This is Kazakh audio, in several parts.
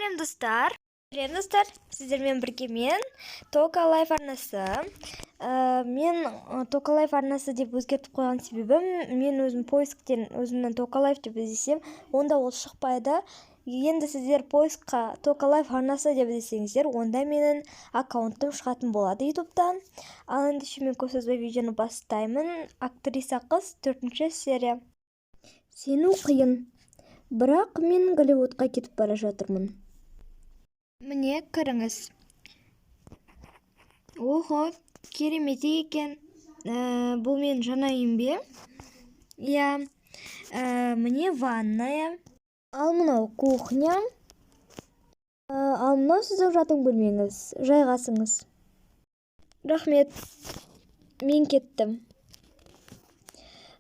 Сәлем, достар! Сәлем, достар! Сіздермен бірге мен, Тока Лайф арнасы. Мен Тока Лайф арнасы деп өзгертіп қойған себебім, мен өзім поисктен өзімнің Тока Лайф деп іздесем, онда ол шықпайды. Енді сіздер поискқа Тока Лайф арнасы деп іздесеңіздер, онда менің аккаунтым шығатын болады ютубтан. Ал ендеше мен көп созбай видеоны бастаймын. Актриса қыз, 4 серия. Сену қиын. Бірақ мен Голливудқа кетіп бара жатырмын. Міне, кіріңіз. Охо, керемет екен. Бұл менің жаңа үйім бе? Иә. Міне ванная. Ал мынау кухня. Ал мынау сіздің жатын бөлмеңіз. Жайғасыңыз. Рахмет. Мен кеттім.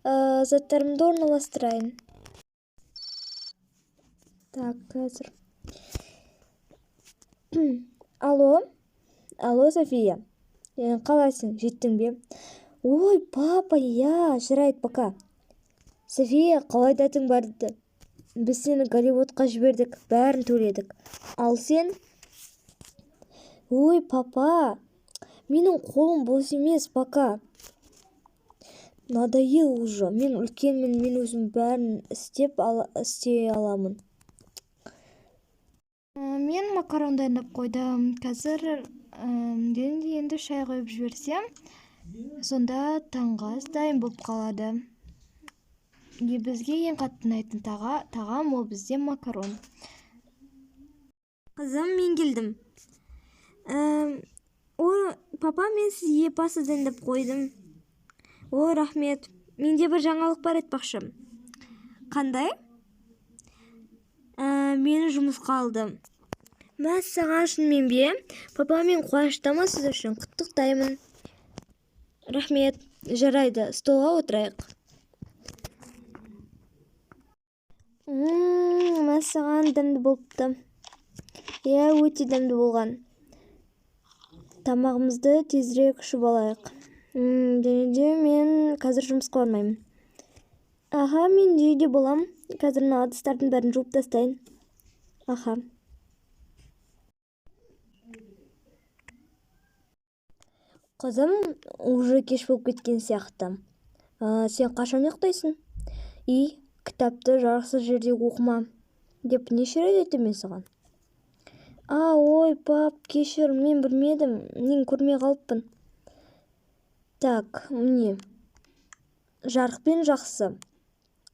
Заттарымды орналастырайын. Так, қазір. Алло? Алло, София. Қалайсың? Жеттің бе? Ой, папа, иә, жарайды, пока. София, қалай дәтің барды? Біз сені Голливудқа жібердік, бәрін төледік. Ал сен? Ой, папа, менің қолым бос емес, пока. Надоел уже. Мен үлкенмін, мен өзім бәрін істей аламын. Мен макарон дайындап қойдым. Қазір енді шай құйып жіберсем, сонда таңғы ас дайын болып қалады. Бізге ең қатты ұнайтын тағам ол бізде макарон. Қызым, мен келдім. О, папа, мен сізге паста дайындап қойдым. О, рахмет. Менде бір жаңалық бар айтпақшы. Қандай? Мені жұмысқа алды. Мәссаған, шынымен бе? Папа, мен қуаныштымын сіз үшін. Құттықтаймын. Рахмет. Жарайды, столға отырайық. Мәссаған, дәмді болыпты. Иә, өте дәмді болған. Тамағымызды тезірек ішіп алайық. Және де мен қазір жұмысқа бармаймын. Аха, мен де үйде болам. Қазір мына ыдыстардың бәрін жуып тастайын. Аха. Қызым, уже кеш болып кеткен сияқты. Сен қашан ұйықтайсың? И кітапты жарықсыз жерде оқыма деп неше рет айттым мен саған? А, ой, пап, кешір, мен білмедім, мен көрмей қалыппын. Так, міне. Жарықпен жақсы.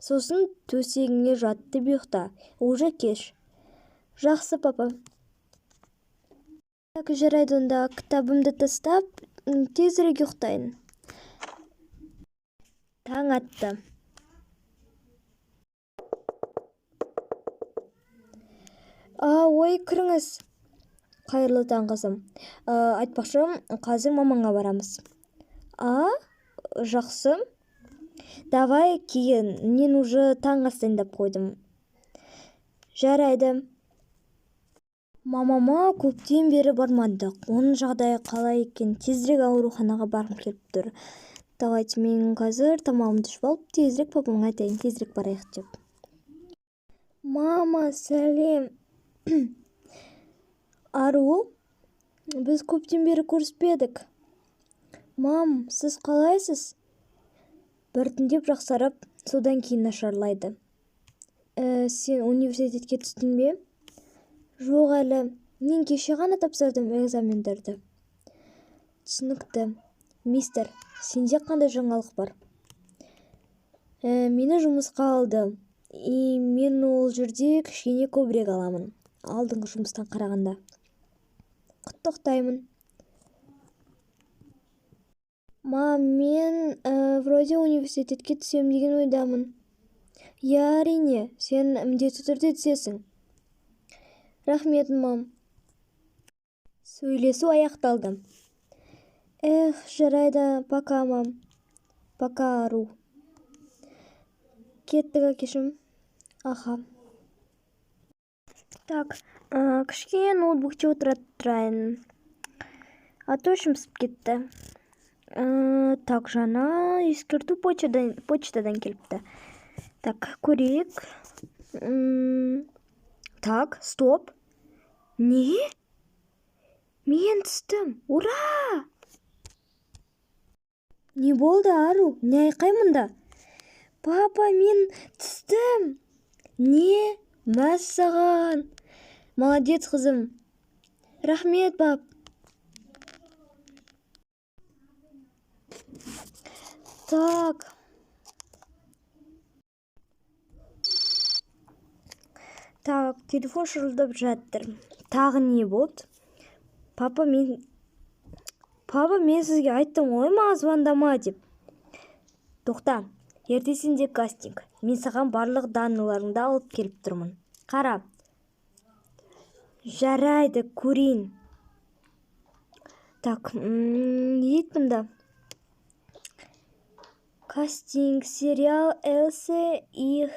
Сосын төсегіңе жат деп ұйықта. Уже кеш. Жақсы, папа. Так, жарайды онда, кітабымды тастап, тезірек ұйықтайын. Таң атты. А, ой, кіріңіз. Қайырлы таң, қызым. Айтпақшы, қазір мамаңа барамыз. А, жақсы. Давай кейін, мен уже таң ас дайындап қойдым. Жарайды. Мамама көптен бері бармадық. Оның жағдайы қалай екен? Тезірек ауруханаға барғым келіп тұр. Давайте мен қазір тамағымды ішіп алып, тезірек папамға айтайын, тезірек барайық деп. Мама, сәлем. Ару, біз көптен бері көріспедік. Мам, сіз қалайсыз? Біртіндеп жақсарып, содан кейін нашарлайды. Сен университетке түстің бе? Жоқ әлі. Мен кеше ғана тапсырдым экзамендерді. Түсінікті. Мистер, сенде қандай жаңалық бар? Мені жұмысқа алды. И мен ол жерде кішкене көбірек аламын. Алдыңғы жұмыстан қарағанда. Құттықтаймын. Мам, мен вроде университетке түсем деген ойдамын. Иә, әрине, сен міндетті түрде түсесің. Рахмет, мам. Сөйлесу аяқталды. Эх, жарайды, пока, мам. Пока, Ару. Кеттік, әкешім. Аха. Так, кішкене ноутбукте отыра тұрайын. А то ішім пысып кетті. Так, жаңа ескерту почтадан келіпті. Так, көрейік. Так, стоп. Не? Мен түстім. Ура! Не болды, Ару? Не айқай мұнда? Папа, мен түстім. Не? Мәссаған. Молодец, қызым. Рахмет, пап. Так. Так, телефон шырылдап жатыр. Тағы не болды? Папа, мен сізге айттым ғой, маған звондама деп. Тоқта, ертең сенде кастинг. Мен саған барлық данныйларыңды алып келіп тұрмын. Қара. Жарайды, көрейін. Так, не дейді бұнда? Кастинг, сериал Элси и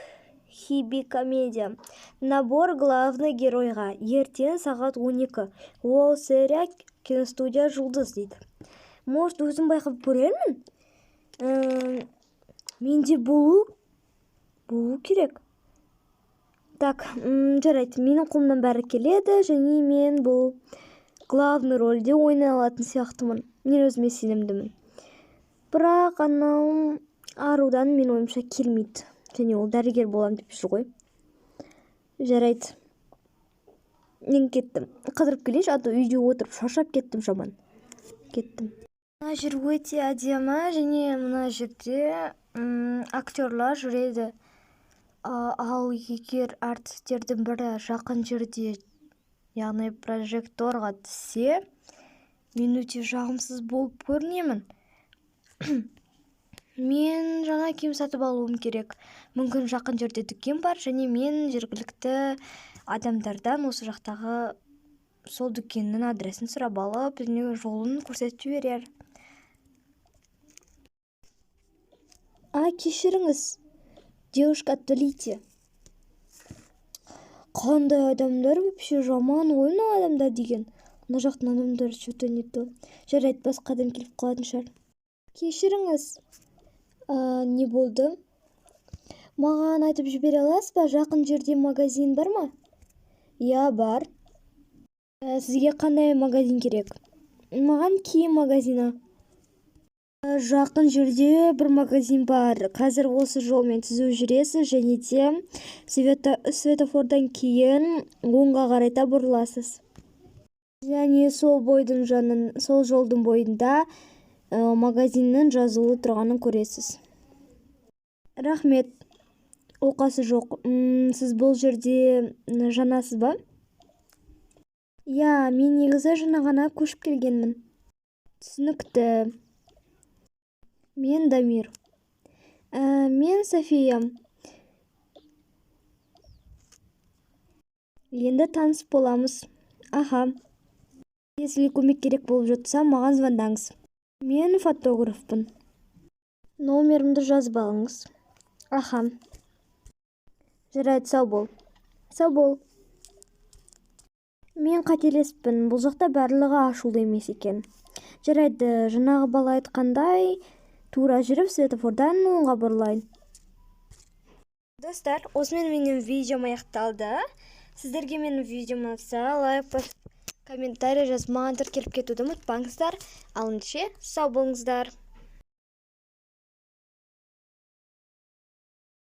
Хиби комедия. Набор главный геройға. Ертең сағат 12. Ол серия киностудия Жұлдыз дейді. Может, өзім байқап көрермін? Менде болу керек. Так, жарайды, менің қолымнан бәрі келеді, және мен бұл главный рөлде ойнай алатын сияқтымын. Мен өзіме сенімдімін. Бірақ анау Арудан мен ойымша келмейді. Және ол дәрігер болам деп жүр ғой. Жарайды. Мен кеттім. Қыдырып келейінші, а то үйде отырып шаршап кеттім жаман. Кеттім. Мына жер өте әдемі, және мына жерде актерлар жүреді. Ал егер әртістердің бірі жақын жерде, яғни прожекторға түссе, мен өте жағымсыз болып көрінемін. Мен жаңа киім сатып алуым керек. Мүмкін жақын жерде дүкен бар, және мен жергілікті адамдардан осы жақтағы сол дүкеннің адресін сұрап алып, және жолын көрсетіп жіберер. А, кешіріңіз. Девушка, отвалите. Қандай адамдар вообще, жаман ғой мына адамдар деген. Мына жақтың адамдары что-то не то. Жарайды, басқа адам келіп қалатын шығар. Кешіріңіз. Не болды? Маған айтып жібере аласыз ба, жақын жерде магазин бар ма? Иә, бар. Сізге қандай магазин керек? Маған киім магазині. Жақын жерде бір магазин бар. Қазір осы жолмен түзу жүресіз, және де светофордан кейін оңға қарай та бұрыласыз. Және сол бойдың жанын, сол жолдың бойында магазиннің жазулы тұрғанын көресіз. Рахмет. Оқасы жоқ. Сіз бұл жерде жаңасыз ба? Иә, мен негізі жаңа ғана көшіп келгенмін. Түсінікті. Мен Дамир. Мен София. Енді таныс боламыз. Аха. Сізге көмек керек болып жатса, маған звондаңыз. Мен фотографпын. Номерімді жазып алыңыз. Аха. Жарайды, сау бол. Сау бол. Мен қателеспін. Бұл жақта барлығы ашулы емес екен. Жарайды, жаңағы бала айтқандай, тура жүріп светофордан оңға бұрылайын. Достар, осымен менің видеом аяқталды. Сіздерге менің видеом ұнаса, лайк басып, комментарий жазып, маған тіркеліп кетуді ұмытпаңыздар. Ал ендеше, сау болыңыздар.